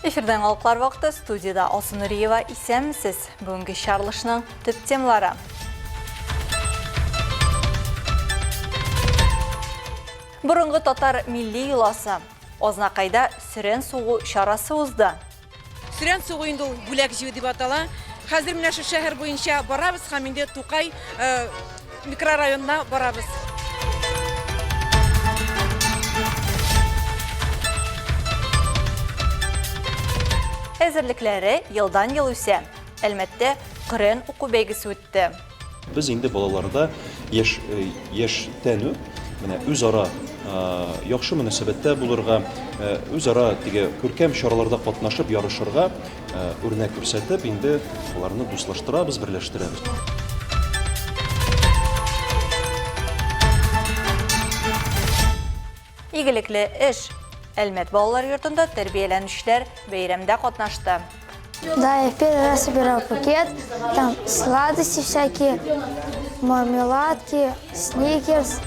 Эфирда яңалыклар вакыты студиядә Алсу Нуриева исәнмесез. Бүгенге чарлышның төп темалары. Борынгы татар милли йоласы. Азнакайда сөрән сугу чарасы узды. Сөрән сугу инде ул бүләк җыю дип атала. Хәзер менә шул шәһәр буенча барабыз һәм инде Тукай э, микрорайонына барабыз. Әзерлекләре елдан-ел үсә. Әлмәттә Коръән уку бәйгесе үтте. Без инде балаларда яшь яшьтән үк менә үзара яхшы мөнәсәбәттә булырга, үзара теге күркәм чараларда катнашып ярышырга үрнәк күрсәтеп, инде аларны дуслаштырабыз, берләштерәбез. Игелекле эш. Әлмәт балалар йортында тәрбияләнүчеләр бәйрәмдә катнашты. Да, я в первый раз собирал пакет, там сладости всякие, мармеладки, сникерс.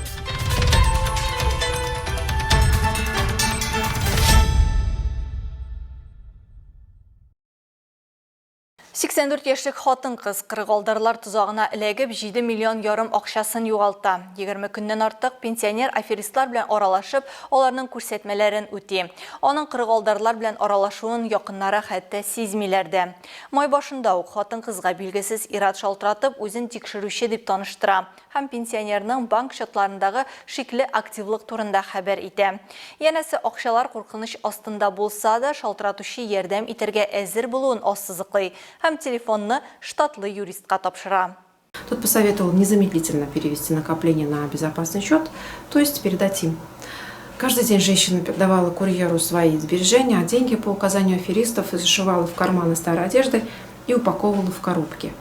84 яшьлек хатын-кыз кырыгалдарлар тозагына эләгеп, 7 миллион ярым акчасын югалта. 20 көннән артык пенсионер аферистлар белән аралашып, аларның күрсәтмәләрен үти. Аның кырыгалдарлар белән аралашуын якыннары хәтта сизмиләр дә. Май башында ук хатын-кызга билгесез ир-ат шалтыратып, үзен тикшерүче дип таныштыра. Һәм пенсионерның банк счетларындагы шикле активлык турында хәбәр итә. Янәсе, акчалар куркыныч астында булса да, шалтыратучы ярдәм итәргә әзер булуын ассызыклый һәм телефонны штатлы юристка тапшыра. Тот посоветовал незамедлительно перевести накопления на безопасный счет, то есть передать им. Каждый день женщина передавала курьеру свои сбережения, а деньги по указанию аферистов зашивала в карманы старой одежды и упаковывала в коробки.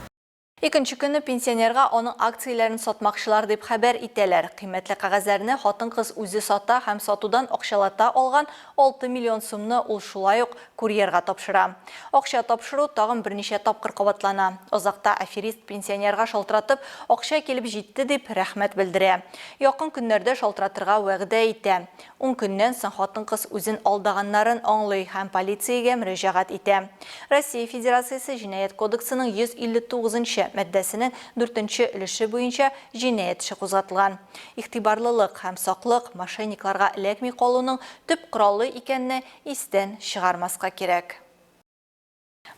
Икенче көнне пенсионерга аның акцияләрен сатмакчылар дип хәбәр итәләр. Кыйммәтле кәгазьләрне хатын-кыз үзе сата һәм сатудан акчалата алган 6 миллион сумны ул шулай ук курьерга тапшыра. Акча тапшыру тагын берничә тапкыр кабатлана. Азакта аферист пенсионерга шалтыратып, акча килеп җитте дип рәхмәт белдерә. Якын көннәрдә шалтыратырга вәгъдә итә. Ун көннән соң хатын-кыз үзен алдаганнарын аңлый һәм полициягә мөрәҗәгать итә. Россия Федерациясе Җинаять кодексының 159 нчы маддәсенең дүртенче өлеше буенча җинаять эше кузгатылган. Игътибарлылык һәм саклык мошенникларга эләкми калуның төп коралы икәнне истән чыгармаска кирәк.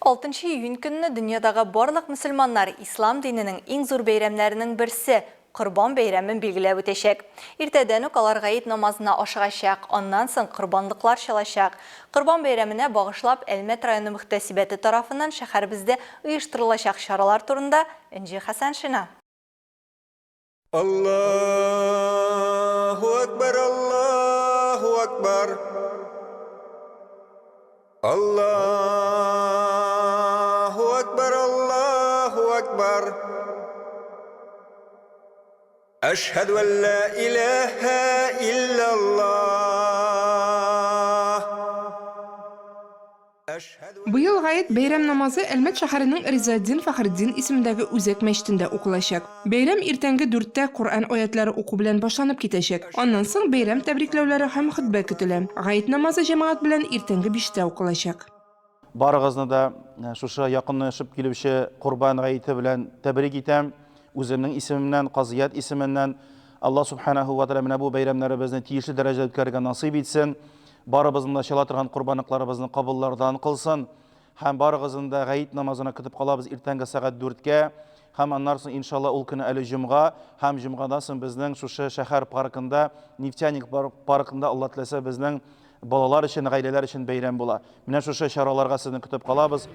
Алтынчы июнь көнне дөньядагы барлык мөселманнар ислам диненең иң зур бәйрәмнәренең берсе, Корбан бәйрәмен билгеләп үтәчәк. Иртәдән үк алар гает намазына ашыгачак, аннан соң корбанлыклар чалачак. Корбан бәйрәменә багышлап Әлмәт районы мөхтәсибәте тарафыннан шәһәребездә оештырылачак чаралар турында Энҗе Хәсәншина. Аллаһу әкбәр, Аллаһу әкбәр. Аллаһу әкбәр, Аллаһу әкбәр. Әшһәдү әллә иләһә илляллаһ. Быел гает бәйрәм намазы Әлмәт шәһәренең Ризаэтдин Фәхретдин исемендәге үзәк мәчетендә укылачак. Бәйрәм иртәнге дүрттә Коръән аятләре уку белән башланып китәчәк. Аннан соң бәйрәм тәбрикләүләре һәм хөтбә көтелә. Гает намазы җәмәгать белән иртәнге биштә укылачак. Барыгызны да шушы якынлашып килүче Корбан гаете белән тәбрик итәм. Үземнең исемемнән, казыят исеменнән Аллаһ Субханаһу ва Тәгалә менә бу бәйрәмнәребезне тиешле дәрәҗәдә үткәрергә насыйп итсен. Барыбызның да чала торган корбанлыкларыбызны кабуллардан кылсын. Һәм барыгызны да гает намазына көтеп калабыз иртәнге сәгать дүрткә. Һәм аннан соң, иншалла, ул көне әле җомга. Һәм җомгадан соң безнең шушы шәһәр паркында, Нефтяник паркында, Алла теләсә, безнең балалар өчен, гаиләләр өчен бәйрәм була. Менә шушы чараларга сезне көтеп калабыз.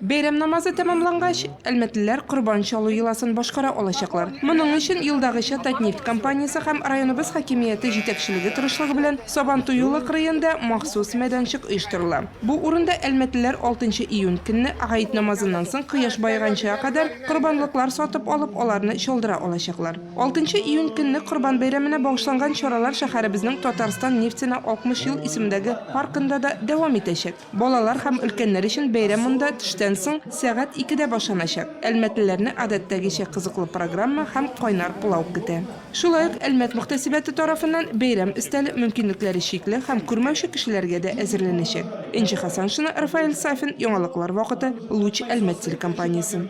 Бәйрәм намазы тәмамлангач, әлмәтлеләр корбан чалу йоласын башкара алачаклар. Моның өчен елдагыча Татнефть компаниясе һәм районыбыз хакимияте җитәкчелеге тырышлыгы белән Сабантуй юлы кырыенда махсус мәйданчык оештырыла. Бу урында әлмәтлеләр алтынчы июнь көнне гает намазыннан соң кояш баеганчыга кадәр корбанлыклар сатып алып, аларны чалдыра алачаклар. Алтынчы июнь көнне Корбан бәйрәменә багышланган чаралар шәһәребезнең Татарстан нефтенә 60 ел исемендәге паркында да дәвам итәчәк. Балалар һәм өлкәннәр өчен бәйрәм монда төштән. Төштән соң, сәгать икедә башланачак. Әлмәтлеләрне гадәттәгечә кызыклы программа һәм кайнар пылау көтә. Шулай ук Әлмәт мөхтәсибәте тарафыннан бәйрәм өстәле мөмкинлекләре чикле һәм күрмәүче кешеләргә дә әзерләнәчәк. Энҗе Хәсәншина, Рафаэль Сафин, Яңалыклар вакыты, Луч Әлмәт телекомпаниясе.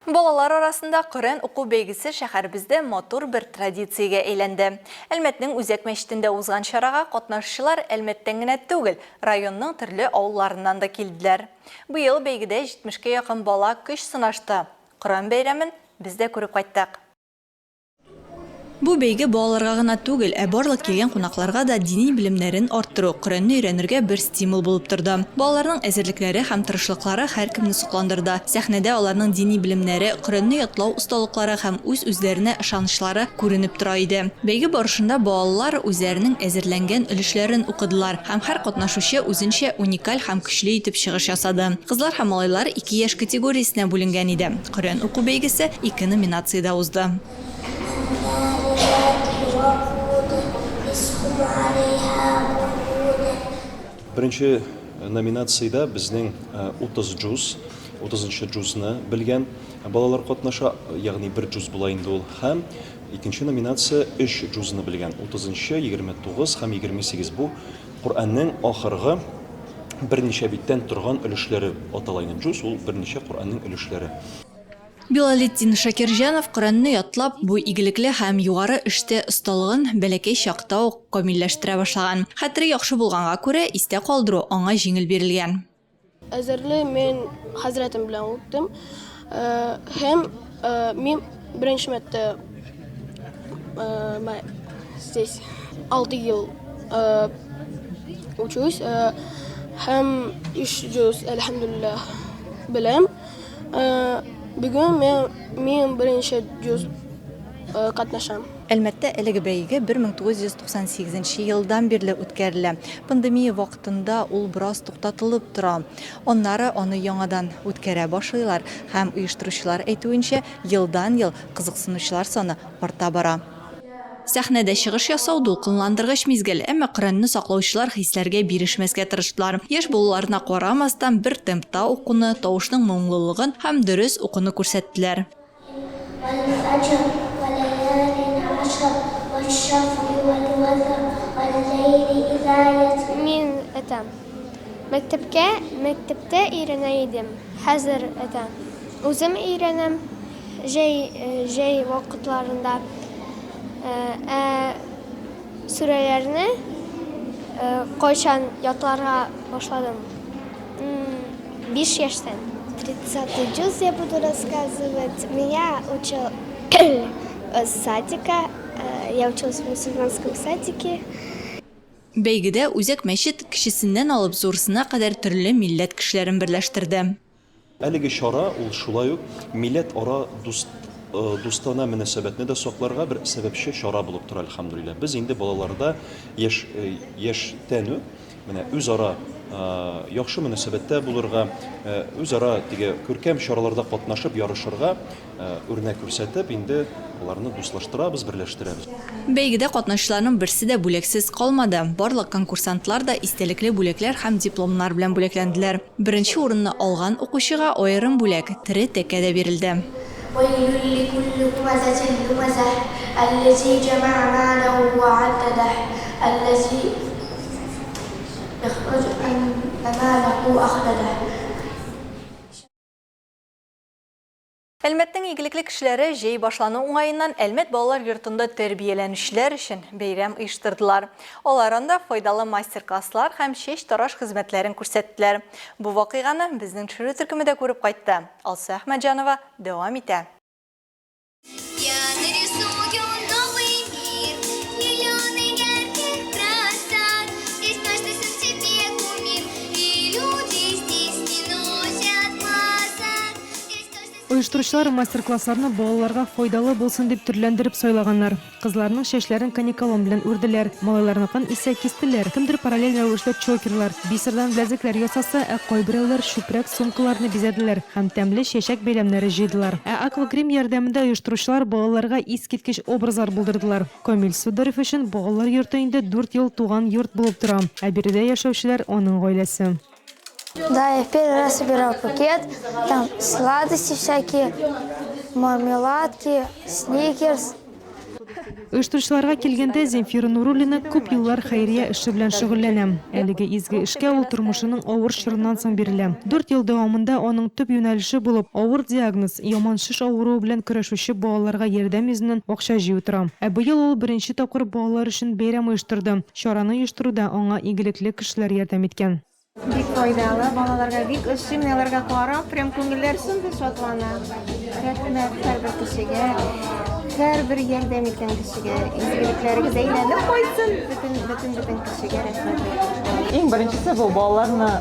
Балалар арасында Коръән уку бәйгесе шәһәребездә матур бер традициягә әйләнде. Әлмәтнең үзәк мәчетендә узган чарага катнашучылар Әлмәттән генә түгел, районның төрле авылларыннан да килделәр. Быел бәйгедә 70кә якын бала көч сынашты. Коръән бәйрәмен без дә күреп кайттык. Бу бәйге балаларга гына түгел, ә барлык килгән кунакларга да дини белемнәрен арттыру, Коръәнне өйрәнергә бер стимул булып торды. Балаларның әзерлекләре һәм тырышлыклары һәркемне сокландырды. Сәхнәдә аларның дини белемнәре, Коръәнне ятлау осталыклары һәм үз-үзләренә ышанычлары күренеп тора иде. Бәйге барышында балалар үзләренең әзерләнгән өлешләрен укыдылар һәм һәр катнашучы үзенчә уникаль һәм көчле итеп чыгыш ясады. Кызлар һәм малайлар ике яшь категориясенә бүленгән иде. Коръән уку бәйгесе ике номинациядә узды. Беренче номинациядә безнең 30 җуз, 30 нчы җузны белгән балалар катнаша, ягъни бер җуз була инде ул. Һәм икенче номинация өч җузны белгән, 30 нчы, 29 һәм 28. Бу Коръәннең ахыргы берничә биттән торган өлешләре атала инде. Җуз ул берничә Коръәннең өлешләре. Билалетдин Шакирҗанов Коръәнне ятлап, бу игелекле һәм югары эштә осталыгын бәләкәй чакта ук камилләштерә башлаган. Хәтере яхшы булганга күрә, истә калдыру аңа җиңел бирелгән. Әзерли мин хәзрәтем белән үттем. Һәм мин беренче мәртә здесь 6 ел учусь һәм 300, әлхәмдүлилләһ, беләм. Бүген мин беренче 100 катнашам. Әлмәттә әлеге бәйге 1998 нче елдан бирле үткәрелә. Пандемия вакытында ул бераз туктатылып тора. Аннары аны яңадан үткәрә башлыйлар һәм, оештыручылар әйтүенчә, елдан-ел кызыксынучылар саны арта бара. Сәхнәдә чыгыш ясау, дулкынландыргыч мизгел, әмма Коръәнне саклаучылар хисләргә бирешмәскә тырыштылар. Яшь булуларына карамастан, бер темпта укуны, тавышның моңлылыгын һәм дөрес укуны күрсәттеләр. Мин это, мәктәпкә, мәктәптә өйрәнә идем, хәзер это, үзем өйрәнәм, җәй, җәй вакытларында. Ә сүрәләрне кайчан ятларга башладым? 5 яшьтән. Тридцатый җуз я буду рассказывать. Меня учил с садика. Я училась в мусульманском садике. Бәйгедә Үзәк мәчет кечесеннән алып зурысына кадәр төрле милләт кешеләрен берләштерде. Әлеге чара ул шулай ук милләтара дуст дустана мөнәсәбәтне дә сакларга бер сәбәпче чара булып тора, әлхәмдүлилләһ. Без инде балаларда яшь яшьтән үк менә үзара яхшы мөнәсәбәттә булырга, үзара теге күркәм чараларда катнашып ярышырга Үрнәк күрсәтеп, инде аларны дуслаштырабыз, берләштерәбез. Бәйгедә катнашучыларның берсе дә бүләксез калмады. Барлык конкурсантлар да истәлекле бүләкләр һәм дипломнар белән бүләкләнделәр. Беренче урынны алган укучыга аерым бүләк, тере тәкә дә бирелде. Әлмәтнең игелекле кешеләре җәй башлану уңаеннан Әлмәт балалар йортында тәрбияләнүчеләр өчен бәйрәм оештырдылар. Алар анда файдалы мастер-класслар һәм чәч тараш хезмәтләрен күрсәттеләр. Бу вакыйганы безнең төшерү төркеме дә күреп кайтты. Алсу Әхмәтҗанова дәвам итә. Оештыручылар мастер-классларны балаларга файдалы булсын дип төрләндереп сайлаганнар. Кызларның чәчләрен канекалон белән үрделәр, малайларныкын исә кистеләр. Кемдер параллель рәвешле чокерлар, бисердан беләзекләр ясаса, ә кайберәүләр чүпрәк сумкаларны бизәделәр һәм тәмле чәчәк бәйләмнәре җыйдылар. Ә аквагрим ярдәмендә оештыручылар балаларга искиткеч образлар булдырдылар. Камил Сударев өчен балалар йорты инде дүрт ел туган йорт булып тора, ә биредә яшәүчеләр, аның гаиләсе. Да, я в первый раз собирал пакет, там сладости всякие, мармеладки, сникерс. Оештыручыларга килгәндә, Земфира Нуруллина күп еллар хәйрия эше белән шөгыльләнә. Әлеге изге эшкә ул тормышының авыр чорыннан соң бирелә. Дүрт ел дәвамында аның төп юнәлеше булып, авыр диагноз, яман шеш авыруы белән көрәшүче балаларга ярдәм йөзеннән акча җыю тора. Ә быел ул беренче тапкыр балалар өчен бәйрәм оештырды. Чараны оештыруда аңа игелекле кешеләр ярдәм иткән. Бик файдалы, балаларга бик ошый, менә аларга карап, прям күңелләр шундый шатлана. Рәхмәт һәрбер кешегә, һәрбер ярдәм иткән кешегә, изгелекләрегез әйләнеп кайтсын, бөтен, бөтен, бөтен кешегә рәхмәт әйтәм. Иң беренчесе бу балаларны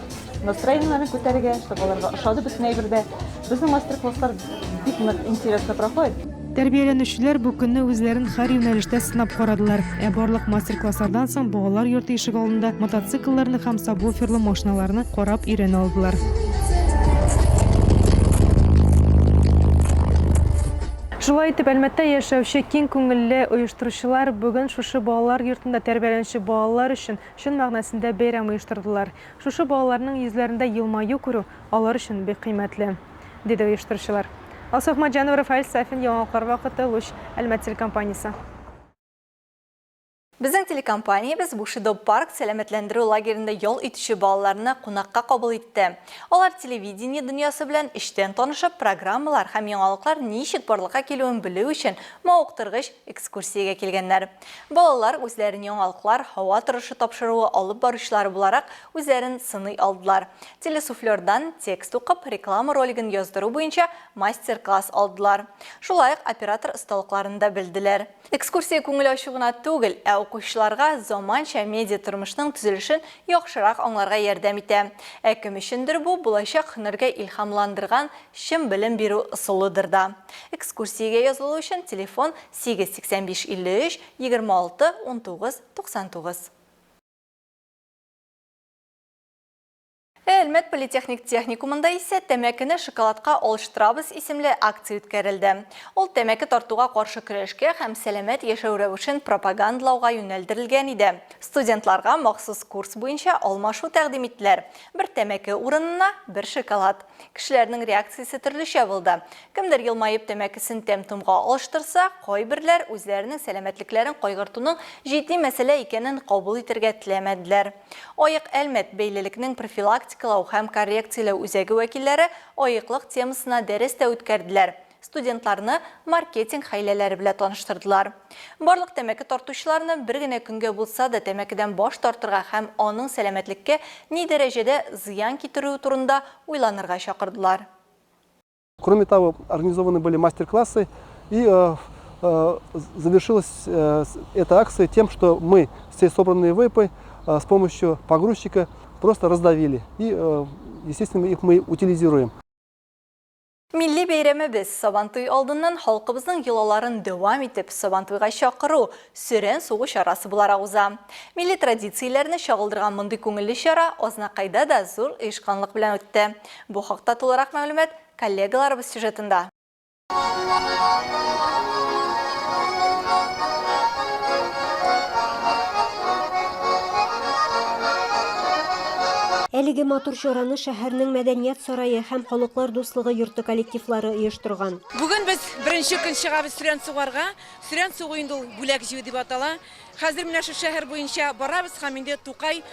настроениеләрен күтәрергә, чтобы аларга ошады бөтен әйбер дә. Безнең мастер-класслар бик нык интересно проходит. Тәрбияләнүчеләр бу көнне үзләрен һәр юнәлештә сынап карадылар. Ә барлык мастер-класслардан соң балалар йорты ишегалдында мотоциклларны һәм сабвуферлы машиналарны карап өйрәнә алдылар. Шулай итеп, Әлмәттә яшәүче киң күңелле оештыручылар бүген шушы балалар йортында тәрбияләнүче балалар өчен чын мәгънәсендә бәйрәм оештырдылар. Шушы балаларның йөзләрендә елмаю күрү алар өчен бик кыйммәтле, диде оештыручылар. Алсу Әхмәтҗанова, Рафаэль Сафин, Яңалыклар вакыты, Луч, Әлмәт телекомпаниясе. Безнең телекомпаниябез Бушидо парк сәламәтләндерү лагеренда ял итүче балаларны кунакка кабул итте. Алар телевидение дөньясы белән эчтән танышып, программалар һәм яңалыклар ничек барлыкка килүен белү өчен мавыктыргыч экскурсиягә килгәннәр. Балалар үзләрен яңалыклар, һава торышы тапшыруы алып баручылары буларак үзләрен сыный алдылар. Телесуфлердан текст укып, реклама ролигын яздыру буенча мастер-класс алдылар. Шулай ук оператор осталыкларын да белделәр. Экскурсия күңел ачу гына түгел, ә укучыларга заманча медиа тормышның төзелешен яхшырак аңларга ярдәм итә. Ә кем өчендер бу, булачак һөнәргә илһамландырган чын белем бирү ысулыдыр да. Экскурсиягә язылу өчен телефон 8 85 53 26 19 99. Ә Әлмәт политехник техникумында исә Тәмәкене шоколадка алыштырабыз исемле акция үткәрелде. Ул тәмәке тартуга каршы көрәшкә һәм сәламәт яшәү рәвешен пропагандалауга юнәлдерелгән иде. Студентларга махсус курс буенча алмашу тәкъдим иттеләр. Бер тәмәке урынына, бер шоколад. Кешеләрнең реакциясе төрлечә булды. Кемдер елмаеп тәмәкесен тәм-томга алыштырса, кайберләр үзләренең сәламәтлекләрен кайгыртуның җитди мәсьәлә икәнен кабул итәргә теләмәделәр. Аек Әлмәт бәйлелекнең профилактикалау һәм коррекцияләү үзәге вәкилләре аеклык темасына дәрес тә үткәрделәр, студентларны маркетинг хәйләләре белә таныштырдылар. Барлык тәмәке тартучыларны бер генә көнгә булса да тәмәкедән баш тартырга һәм аның сәламәтлеккә ни дәрәҗәдә зыян китерүе турында уйланырга чакырдылар. Кроме того, организованы были мастер-классы и э, э, завершилась э, эта акция тем, что мы все собранные вейпы с помощью погрузчика просто раздавили. И, естественно, их мы утилизируем. Милли бәйрәмебез Сабантуй алдыннан халкыбызның йолаларын дәвам итеп, Сабантуйга чакыру, сөрән сугу чарасы буларак уза. Милли традицияләрне чагылдырган мондый күңелле чара Азнакайда да зур оешканлык белән үтте. Бу хакта тулырак мәгълүмат коллегаларыбыз сюжетында. Әлеге матур чараны шәһәрнең Мәдәният сарае һәм Халыклар дуслыгы йорты коллективлары оештырган. Бүген без беренче көн чыгабыз сөрән сугарга. Сөрән сугу инде ул бүләк җыю дип атала. Хәзер менә шул шәһәр буенча барабыз һәм инде Тукай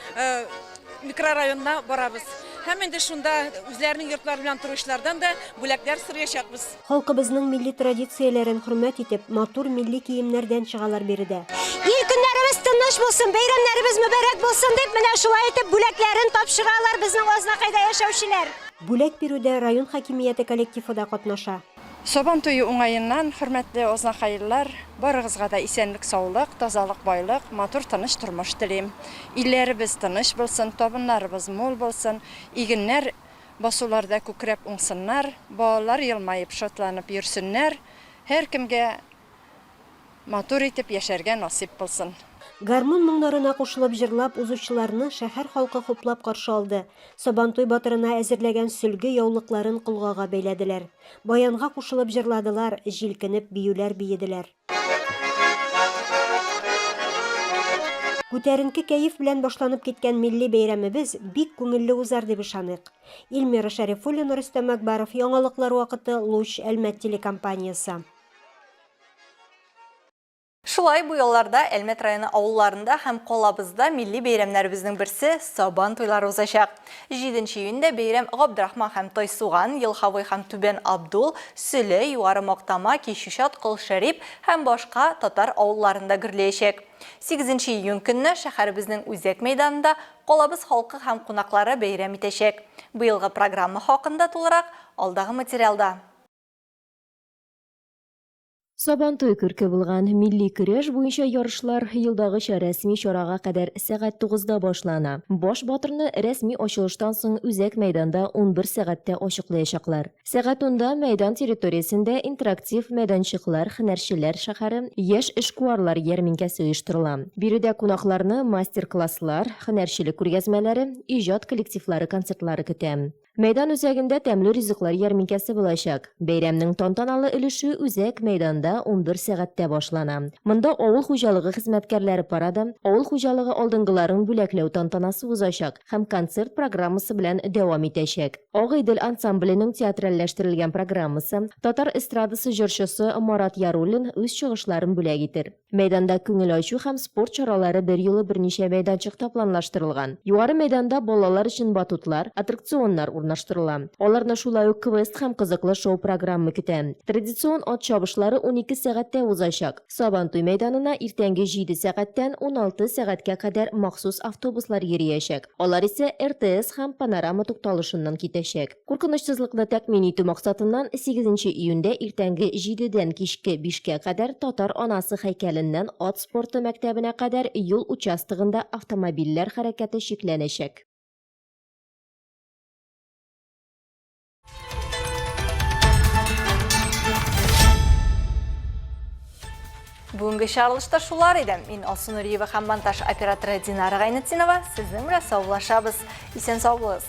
микрорайонына барабыз. Һәм инде шунда үзләренең йортлары белән торучылардан да бүләкләр сораячакбыз. Халкыбызның милли традицияләрен хөрмәт итеп, матур милли киемнәрдән чыгалар биредә. Ил-көннәребез тыныч булсын, бәйрәмнәребез мөбарәк булсын дип, менә шулай итеп бүләкләрен тапшыралар безнең Азнакайда яшәүчеләр. Бүләк бирүдә район хакимияте коллективы да катнаша. Сабан туе уңаеннан, хөрмәтле азнакайлылар, барыгызга да исәнлек-саулык, тазалык-байлык, матур тыныч тормыш телим. Илләребез тыныч булсын, табыннарыбыз мул булсын, игеннәр Басуларда күкрәп уңсыннар, балалар елмаеп, шатланып йөрсеннәр, һәркемгә матур итеп яшәргә насыйп булсын. Гармун моңнарына кушылып җырлап узучыларны шәһәр халкы хуплап каршы алды. Сабантуй батырына әзерләгән сөлге-яулыкларын колгага бәйләделәр. Баянга кушылып җырладылар, җилкенеп биюләр биеделәр. Күтәренке кәеф белән башланып киткән милли бәйрәмебез бик күңелле узар дип ышаныйк. Илмира Шәрифуллина, Рөстәм Әкбаров, Яңалыклар вакыты, Луч, Әлмәт телекомпаниясе. Шулай, бу ялларда Әлмәт районы авылларында һәм калабызда милли бәйрәмнәребезнең берсе, Сабан туйлары узачак. Җиденче июньдә бәйрәм Габдрахман һәм Тайсуган, Елховой һәм Түбән Абдул, Сөле, Югары Мактама, Кичүчат, Колшәрип һәм башка татар авылларында гөрләячәк. Сигезенче июнь көнне шәһәребезнең үзәк мәйданында калабыз халкы һәм кунаклары бәйрәм итәчәк. Быелгы программа хакында тулырак алдагы материалда. Сабантуй күрке булган милли көрәш буенча ярышлар елдагыча рәсми чарага кадәр сәгать тугызда башлана. Баш батырны рәсми ачылыштан соң үзәк мәйданда 11 сәгатьтә ачыклаячаклар. Сәгать унда мәйдан территориясендә интерактив мәйданчыклар, һөнәрчеләр шәһәре, яшь эшкуарлар ярминкәсе оештырыла. Биредә кунакларны мастер-класслар, һөнәрчелек күргәзмәләре, иҗат коллективлары концертлары көтә. Мәйдан үзәгендә тәмле ризыклар ярминкәсе булачак. Бәйрәмнең тантаналы өлеше үзәк мәйданда 11 сәгатьтә башлана. Монда авыл хуҗалыгы хезмәткәрләре парады, авыл хуҗалыгы алдынгыларын бүләкләү тантанасы узачак һәм концерт программасы белән дәвам итәчәк. Агыйдел ансамбленең театральләштерелгән программасы, татар эстрадасы җырчысы Марат Яруллин үз чыгышларын бүләк итер. Мәйданда күңел ачу һәм спорт чаралары берьюлы берничә мәйданчыкта планлаштырылган. Югары мәйданда балалар өчен батутлар, аттракционнар урнаштырыла. Аларны шулай ук квест һәм кызыклы шоу-программа көтә. Традицион ат чабышлары 12 сәгатьтә узачак. Сабантуй мәйданына иртәнге җиде сәгатьтән 16 сәгатькә кадәр махсус автобуслар йөриячәк. Алар исә РТС һәм Панорама тукталышыннан китәчәк. Куркынычсызлыкны тәэмин итү максатыннан, сигезенче июньдә иртәнге җидедән кичке бишкә кадәр Татар анасы һәйкәленнән ат спорты мәктәбенә кадәр юл участогында автомобильләр хәрәкәте чикләнәчәк. Бүгенге чыгарылышта шулар иде. Мин Алсу Нуриева һәм монтаж операторы Динара Гайнетдинова сезнең белән саубуллашабыз. Исән сау булыгыз.